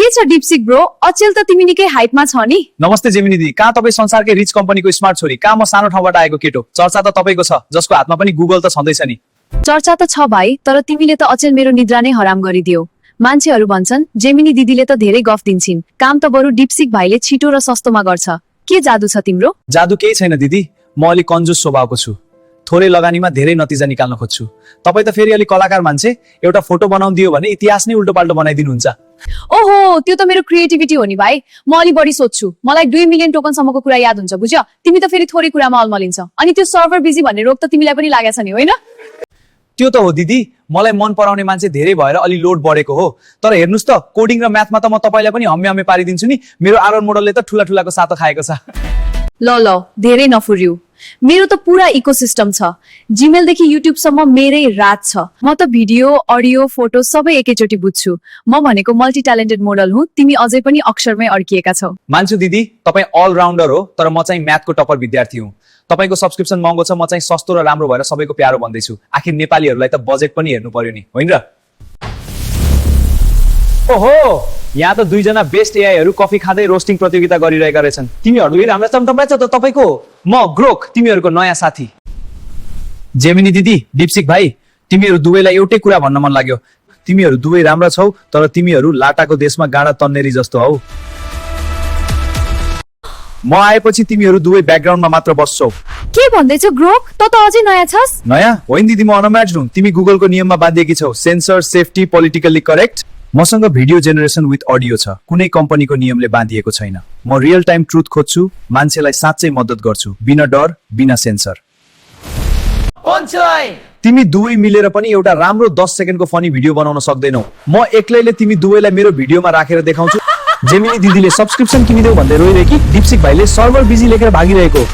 के छ डिपसिक ब्रो, अचेल त तिमी निकै हाइपमा छ नि। नमस्ते जेमिनी दिदी, कहाँ तपाईँ संसारकै रिच कम्पनीको स्मार्ट छोरी, कहाँ म सानो ठाउँबाट आएको केटो। चर्चा त तपाईँको छ, जसको हातमा पनि गुगल त छँदैछ नि। चर्चा त छ भाइ, तर तिमीले त अचेल मेरो निद्रा नै हराम गरिदियो। मान्छेहरू भन्छन् जेमिनी दिदीले त धेरै गफ दिन्छिन्, काम त बरु डिपसिक भाइले छिटो र सस्तोमा गर्छ। के जादु छ तिम्रो? जादु केही छैन दिदी, म अलिक कन्जुस स्वभावको छु। थोरै लगानीमा धेरै नतिजा निकाल्न खोज्छु। तपाईँ त फेरि अलिक कलाकार मान्छे, एउटा फोटो बनाउन दियो भने इतिहास नै उल्टो पाल्टो बनाइदिनुहुन्छ। ओहो, त्यो त मेरो क्रिएटिभिटी हो नि भाइ। म अलि बढी सोच्छु, मलाई 2 मिलियन टोकनसम्मको कुरा याद हुन्छ, बुझ्यो? तिमी त फेरि थोरै कुरामा अल्मलिन्छ। अनि त्यो सर्भर बिजी भन्ने रोग त तिमीलाई पनि लागेछ नि, होइन? त्यो त हो दिदी, मलाई मन पराउने मान्छे धेरै भएर अलि लोड बढेको हो। तर हेर्नुस् त, कोडिङ र म्याथमा त म तपाईँलाई पनि हम्मे हम्मे पारिदिन्छु नि। मेरो आरोन मोडलले त ठुला ठुलाको सातो खाएको छ। ल धेरै नफुर्यौ। मेरो त पुरा इकोसिस्टम छ, जिमेलदेखि युट्युबसम्म मेरै रात छ। म त भिडियो, अडियो, फोटो सबै एकैचोटि बुझ्छु। म भनेको मल्टी ट्यालेन्टेड मोडल हुँ, तिमी अझै पनि अक्षरमै अड्किएका छौ। मान्छु दिदी, तपाईँ अलराउन्डर हो, तर म चाहिँ म्याथको टपर विद्यार्थी हुँ। तपाईँको सब्सक्रिप्सन महँगो छ, म चाहिँ सस्तो र राम्रो भएर सबैको प्यारो भन्दैछु। आखिर नेपालीहरूलाई त बजेट पनि हेर्नु पर्यो नि, होइन र? ओहो, यहाँ त दुईजना बेस्ट एआईहरू कफी खाँदै रोस्टिङ प्रतियोगिता गरिरहेका रहेछन्। तिमीहरू राम्रो चम्टम्बाइ छ त तपाईँको। म ग्रोक, तिमीहरूको नयाँ साथी। जेमिनी दिदी, डिपसिक भाइ, तिमीहरू दुवैलाई एउटै कुरा भन्न मन लाग्यो। तिमीहरू दुवै राम्रा छौ, तर तिमीहरू लाटाको देशमा गाडा तन्नेरी जस्तो हौ। म आएपछि तिमीहरू दुवै ब्याकग्राउन्डमा मात्र बस्छौ। के भन्दैछौ ग्रोक? त अझै नयाँ छस्? नयाँ होइन दिदी, म अनम्याच्ड हुँ। तिमी गुगलको नियममा बाँधिएकी छौ, सेन्सर, सेफ्टी, पोलिटिकल्ली करेक्ट। मसँग भिडियो जेनेरेसन विथ अडियो छ, कुनै कम्पनीको नियमले बाँधिएको छैन। म रियल टाइम ट्रुथ खोज्छु, मान्छेलाई साँच्चै मद्दत गर्छु, बिना डर, बिना सेन्सर। तिमी दुवै मिलेर पनि एउटा राम्रो 10 सेकेन्डको फनी भिडियो बनाउन सक्दैनौ। म एक्लैले तिमी दुवैलाई मेरो भिडियोमा राखेर देखाउँछु। जेमिनी दिदीले सब्सक्रिप्सन किनिदेऊ भन्दै रोइरहेकी, डिपसिक भाइले सर्भर बिजी लेखेर भागिरहेको।